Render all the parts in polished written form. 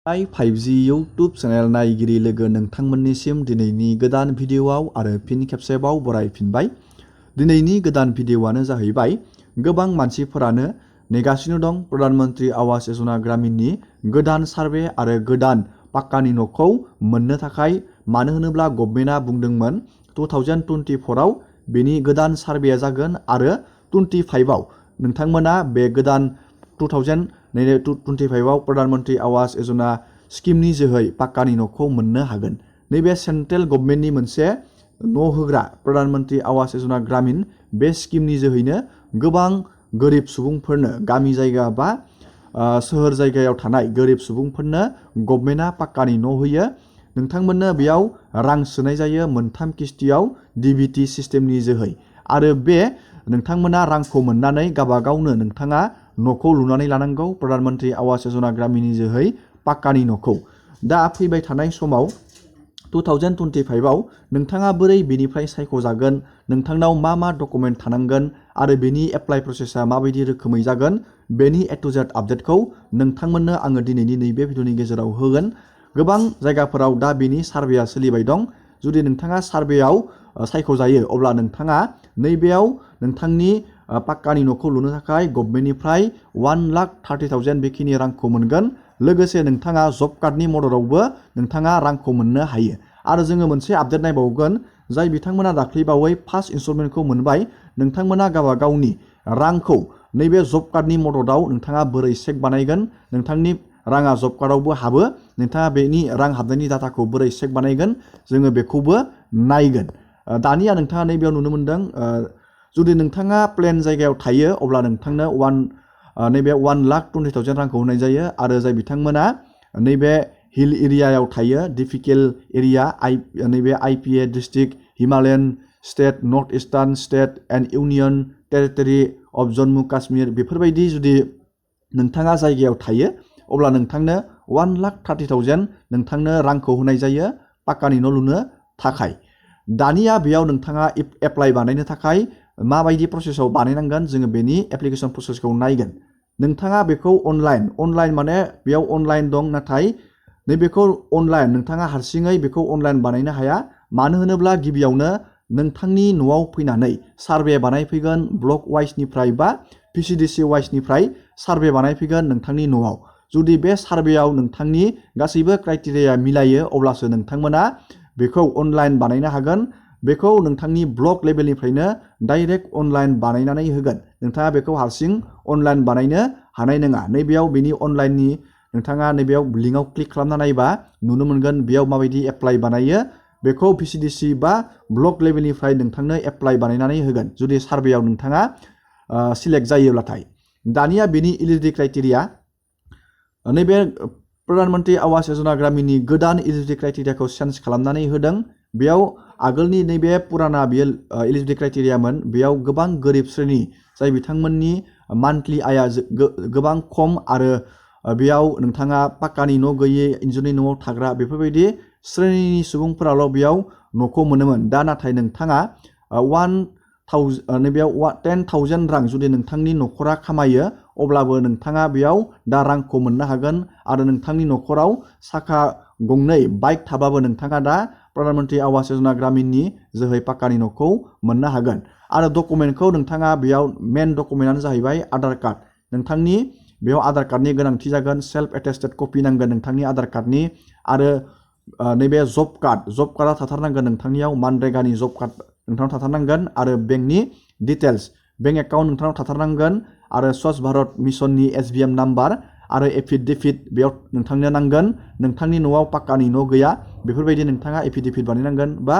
5G YouTube channel नायगिरि लोगो नोंथांमोननिसिम दिनैनि गोदान भिडिअआव आरो फिन खेबसेबाव बरायफिनबाय। दिनैनि गोदान भिडिअआनो जाहैबाय गोबां मानसिफोरानो नेगासिनो दं प्रधानमन्त्री आवास योजना ग्रामीणनि गोदान सार्भे आरो गोदान पाक्कानि न'खौ मोननो थाखाय। मानो होनोब्ला गभर्नमेन्टआ बुंदोंमोन 2024 आव बेनि गोदान सार्भेया जागोन आरो 25 आव नोंथांमोना बे गोदान 2025 आव प्रधानमन्त्री आवास योजना स्किमनि जोहै पाक्कानि न'खौ मोननो हागोन। नैबे सेन्ट्रेल गभर्नमेन्टनि मोनसे न' होग्रा प्रधानमन्त्री आवास योजना ग्रामीण बे स्किमनि जोहैनो गोबां गोरिब सुबुंफोरनो गामि जायगा बा सोहोर जायगायाव थानाय गोरिब सुबुंफोरनो गभर्नमेन्टआ पाक्कानि न' होयो। नोंथांमोननो बेयाव रां सोनाय जायो मोनथाम किस्तियाव DBT सिस्टेमनि जोहै आरो बे नोंथांमोना रांखौ मोननानै गावबागावनो नोंथाङा न'खौ लुनानै लानांगौ प्रधानमन्त्री आवास योजना ग्रामीणनि जोहै पाक्कानि न'खौ। दा फैबाय थानाय समाव 2025 आव नोंथाङा बोरै बेनिफ्राय सायख'जागोन, नोंथांनाव मा डकुमेन्ट थानांगोन आरो बेनि एप्लाइ प्रसेसा माबायदि रोखोमै जागोन, बेनि A to Z आपडेटखौ नोंथांमोननो आङो दिनैनि नैबे भिडिअनि गेजेराव होगोन। गोबां जायगाफोराव दा बेनि सार्भेया सोलिबाय दं। जुदि नोंथाङा सार्भेयाव सायख'जायो अब्ला नोंथाङा नैबेयाव नोंथांनि पाक्कानि न'खौ लुनो थाखाय गभर्नमेन्टनिफ्राय 1,30,000 बेखिनि रांखौ मोनगोन। लोगोसे नोंथाङा जब कार्डनि मददावबो नोंथाङा रांखौ मोननो हायो। आरो जोङो मोनसे आपडेट नायबावगोन, जाय बिथांमोना दाख्लैबावै फार्स्ट इनस्टलमेन्टखौ मोनबाय, नोंथांमोना गावबागावनि रांखौ नैबे जब कार्डनि मददाव नोंथाङा बोरै चेक बानायगोन, नोंथांनि राङा जब कार्डआवबो हाबो, नोंथाङा बेनि रां हाबनायनि डाटाखौ बोरै चेक बानायगोन जोङो बेखौबो नायगोन। दानिया नोंथाङा नैबेयाव नुनो मोनदों, जुदि नोंथाङा प्लेन जायगायाव थायो अब्ला नोंथांनो नैबे 1,20,000 रांखौ होनाय जायो आरो जाय बिथांमोना नैबे हिल एरियायाव थायो, डिफिकाल्ट एरिया, नैबे IPA district, Himalayan state, north eastern estate and union territory of Jammu Kashmir, बेफोरबायदि जुदि नोंथाङा जायगायाव थायो अब्ला नोंथांनो 1,30,000 नोंथांनो रांखौ होनाय जायो पाक्कानि न' लुनो थाखाय। दानिया बेयाव नोंथाङा एप्लाइ बानायनो थाखाय माबायदि प्रसेसआव बानायनांगोन जोङो बेनि एप्लिकेसन प्रसेसखौ नायगोन। नोंथाङा बेखौ अनलाइन माने बेयाव अनलाइन दं, नाथाय नैबेखौ अनलाइन नोंथाङा हारसिङै बेखौ अनलाइन बानायनो हाया। मानो होनोब्ला गिबियावनो नोंथांनि न'आव फैनानै सार्भे बानायफैगोन, ब्लक वाइसनिफ्राय बा PCDC वाइसनिफ्राय सार्भे बानायफैगोन नोंथांनि न'आव। जुदि बे सार्भेयाव नोंथांनि गासैबो क्राइटेरिया मिलायो अब्लासो नोंथांमोना बेखौ अनलाइन बानायनो हागोन। बेखौ नोंथांनि ब्लक लेभेलनिफ्रायनो डाइरेक्ट अनलाइन बानायनानै होगोन। नोंथाङा बेखौ हारसिं अनलाइन बानायनो हानाय नङा। नैबेयाव बेनि अनलाइननि नोंथाङा नैबेयाव लिंकआव क्लिक खालामना नायबा नुनो मोनगोन बेयाव माबायदि एप्लाइ बानायो। बेखौ PCDC बा ब्लक लेभेलनिफ्राय नोंथांनो एप्लाइ बानायनानै होगोन जुदि सार्भेयाव नोंथाङा सिलेक्ट जायोब्लाथाय। दानिया बेनि इलिजिबिलिटि क्राइटेरिया, नैबे प्रधानमन्त्री आवास योजना ग्रामीणनि गोदान इलिजिबिलिटि क्राइटेरियाखौ चेन्ज खालामनानै होदों। बेयाव आगोलनि नैबे पुराना बेयो इलिजिबिलिटि क्राइटेरियामोन, बेयाव गोबां गोरिब श्रेणी जाय बिथांमोननि मान्थलि आया गोबां खम आरो बेयाव नोंथाङा पाक्कानि न' गैयै, इन्जुरनि न'आव थाग्रा बेफोरबायदि श्रेणिनि सुबुंफोराल' बेयाव न'खौ मोनोमोन। दा नाथाय नोंथाङा 10,000 रां जुदि नोंथांनि न'खरा खामायो अब्लाबो नोंथाङा बेयाव दा रांखौ मोननो हागोन आरो नोंथांनि न'खराव साखा गंनै बाइक थाबाबो नोंथाङा दा प्रधानमन्त्री आवास योजना ग्रामीणनि जोहै पाक्कानि न'खौ मोननो हागोन। आरो डकुमेन्टखौ नोंथाङा बेयाव मेन डकुमेन्टआनो जाहैबाय आधार कार्ड। नोंथांनि बेयाव आधार कार्डनि गोनांथि जागोन, सेल्फ एटेस्टेड कपि नांगोन नोंथांनि आधार कार्डनि आरो नैबे जब कार्डआ थाथारनांगोन नोंथांनियाव, मानरेगानि जब कार्ड नोंथांनाव थाथारनांगोन आरो बेंकनि डिटेल्स, बेंक एकाउन्ट नोंथांनाव थाथारनांगोन आरो स्वच्छ भारत मिशननि SBM नाम्बार आरो एफिडेभिट बेयाव नोंथांनो नांगोन। नोंथांनि न'आव पाक्कानि न' गैया बेफोरबायदि नोंथाङा एफिडेभिट बानायनांगोन बा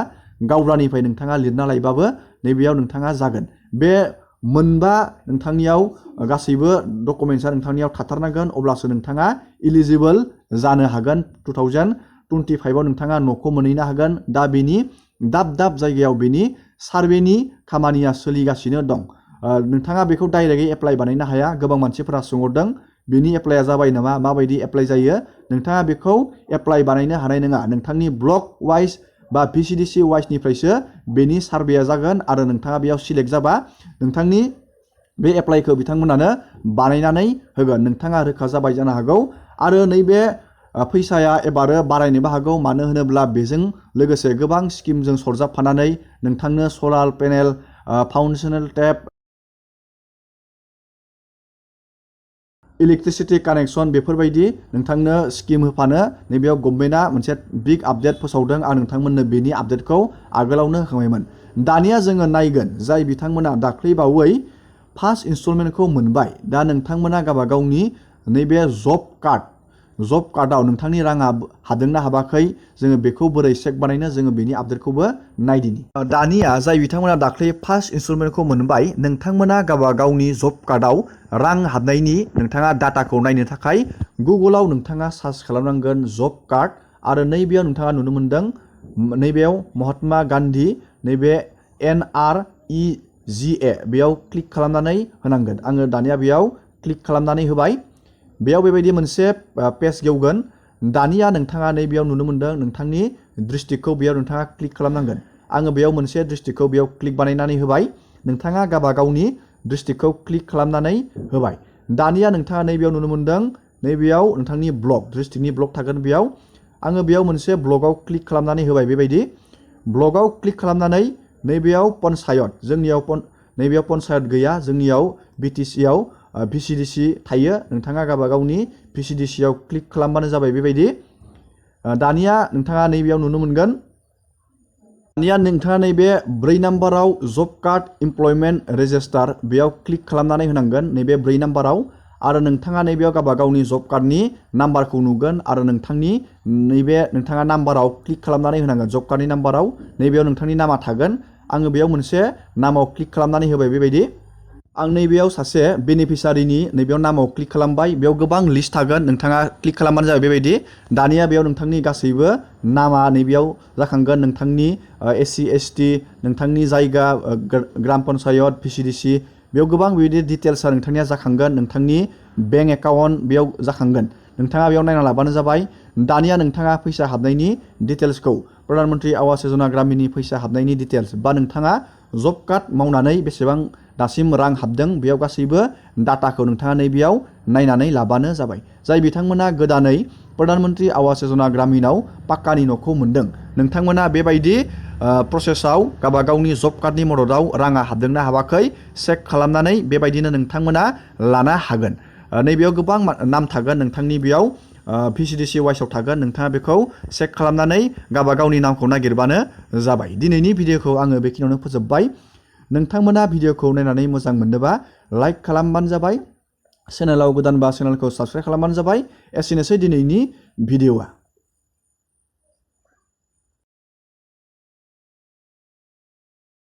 गावब्रानिफ्राय नोंथाङा लिरना लायबाबो नैबेयाव नोंथाङा जागोन। बे मोनबा नोंथांनियाव गासैबो डकुमेन्टसा नोंथांनियाव थाथारनांगोन अब्लासो नोंथाङा इलिजिबोल जानो हागोन। 2025 आव नोंथाङा न'खौ मोनहैनो हागोन। दा बेनि दाब जायगायाव बेनि सार्भेनि खामानिया सोलिगासिनो दं। नोंथाङा बेखौ डाइरेक्टयै एप्लाइ बानायनो हाया। गोबां मानसिफोरा सोंहरदों बेनि एप्लाइया जाबाय नामा, माबायदि एप्लाइ जायो। नोंथाङा बेखौ एप्लाइ बानायनो हानाय नङा। नोंथांनि ब्लक वाइस बा PCDC वाइसनिफ्रायसो बेनि सार्भेया जागोन आरो नोंथाङा बेयाव सिलेक्ट जाबा नोंथांनि बे एप्लाइखौ बिथांमोनानो बानायनानै होगोन। नोंथाङा रोखा जाबाय जानो हागौ। आरो नैबे फैसाया एबारो बारायनोबो हागौ मानो होनोब्ला बेजों लोगोसे गोबां स्किमजों सरजाबफानानै नोंथांनो सलार पेनेल फाउन्डेसनेल टेप इलेक्ट्रिसिटि कानेक्सन बेफोरबायदि नोंथांनो स्किम होफानो नैबेयाव गभर्नमेन्टआ मोनसे बिग आपडेट फोसावदों आं नोंथांमोननो बेनि आपडेटखौ आगोलावनो होखांबायमोन दानिया जोङो नायगोन जाय बिथांमोना दाख्लैबावै फार्स्ट इनस्टलमेन्टखौ मोनबाय दा नोंथांमोना गावबा गावनि नैबे जब कार्डआव नोंथांनि राङा हादोंना हाबाखै जोङो बेखौ बोरै चेक बानायनो जोङो बेनि आपडेटखौबो नायदिनि दानिया जाय बिथांमोना दाख्लै फार्स्ट इनस्टलमेन्टखौ मोनबाय नोंथांमोना गावबा गावनि जब कार्डआव रां हाबनायनि नोंथाङा डाटाखौ नायनो थाखाय गुगोलाव नोंथाङा सार्च खालामनांगोन जब कार्ड आरो नैबेयाव नोंथाङा नुनो मोनदों नैबेयाव महात्मा गान्धी नैबे NREGA बेयाव क्लिक खालामनानै होनांगोन आङो दानिया बेयाव क्लिक खालामनानै होबाय बेयाव बेबायदि मोनसे पेज गेवगोन दानिया नोंथाङा नैबेयाव नुनो मोनदों नोंथांनि डिस्ट्रिक्टखौ बेयाव नोंथाङा क्लिक खालामनांगोन आङो बेयाव मोनसे डिस्ट्रिक्टखौ बेयाव क्लिक बानायनानै होबाय नोंथाङा गावबा गावनि डिस्ट्रिक्टखौ क्लिक खालामनानै होबाय दानिया नोंथाङा नैबेयाव नुनो मोनदों नैबेयाव नोंथांनि ब्लक डिस्ट्रिक्टनि ब्लक थागोन बेयाव आङो बेयाव मोनसे ब्लकआव क्लिक खालामनानै होबाय बेबायदि ब्लकआव क्लिक खालामनानै नैबेयाव पन्सायत जोंनियाव नैबेयाव पन्सायत गैया जोंनियाव BTCआव VCDC थायो नोंथाङा गावबा गावनि VCDCआव क्लिक खालामबानो जाबाय बेबायदि दानिया नोंथाङा नैबेयाव नुनो मोनगोन दानिया नोंथाङा नैबे 4 नाम्बाराव जब कार्ड इमप्लयमेन्ट रेजिस्टार बेयाव क्लिक खालामनानै होनांगोन नैबे 4 नाम्बाराव आरो नोंथाङा नैबेयाव गावबा गावनि जब कार्डनि नाम्बारखौ नुगोन आरो नोंथांनि नैबे नोंथाङा नाम्बाराव क्लिक खालामनानै होनांगोन जब कार्डनि नाम्बाराव नैबेयाव नोंथांनि नामा थागोन आङो बेयाव मोनसे नामाव क्लिक खालामनानै होबाय बेबायदि आं नैबेयाव सासे बेनिफिसारिनि नैबेयाव नामाव क्लिक खालामबाय बेयाव गोबां लिस्ट थागोन नोंथाङा क्लिक खालामबानो जाबाय बेबायदि दानिया बेयाव नोंथांनि गासैबो नामा नैबेयाव जाखांगोन नोंथांनि SC ST नोंथांनि जायगा ग्राम पन्सायत VCDC बेयाव गोबां बेबायदि डिटेल्सआ नोंथांनिया जाखांगोन नोंथांनि बेंक एकाउन्ट बेयाव जाखांगोन नोंथाङा बेयाव नायना लाबानो जाबाय दानिया नोंथाङा फैसा हाबनायनि डिटेल्सखौ प्रधान मन्त्रि आवास योजना ग्रामीणनि फैसा हाबनायनि डिटेल्स बा नोंथाङा जब कार्ड मावनानै बेसेबां दासिम रां हाबदों बेयाव गासैबो डाटाखौ नोंथाङा नैबेयाव नायनानै लाबानो जाबाय जाय बिथांमोना गोदानै प्रधान मन्त्रि आवास योजना ग्रामीणआव पाक्कानि न'खौ मोनदों नोंथांमोना बेबायदि प्रसेसआव गावबा गावनि जब कार्डनि मददाव राङा हाबदोंना हाबाखै चेक खालामनानै बेबायदिनो नोंथांमोना लानो हागोन नैबेयाव गोबां नाम थागोन नोंथांनि बेयाव VCDC वाइसआव थागोन नोंथाङा बेखौ चेक खालामनानै गावबा गावनि नामखौ नागिरबानो जाबाय दिनैनि भिडिअखौ आङो बेखिनियावनो फोजोबबाय नोंथांमोना भिडिअखौ नायनानै मोजां मोनोबा लाइक खालामबानो जाबाय चेनेलाव गोदानबा चेनेलखौ साबस्क्राइब खालामबानो जाबाय एसेनोसै दिनैनि भिडिअआ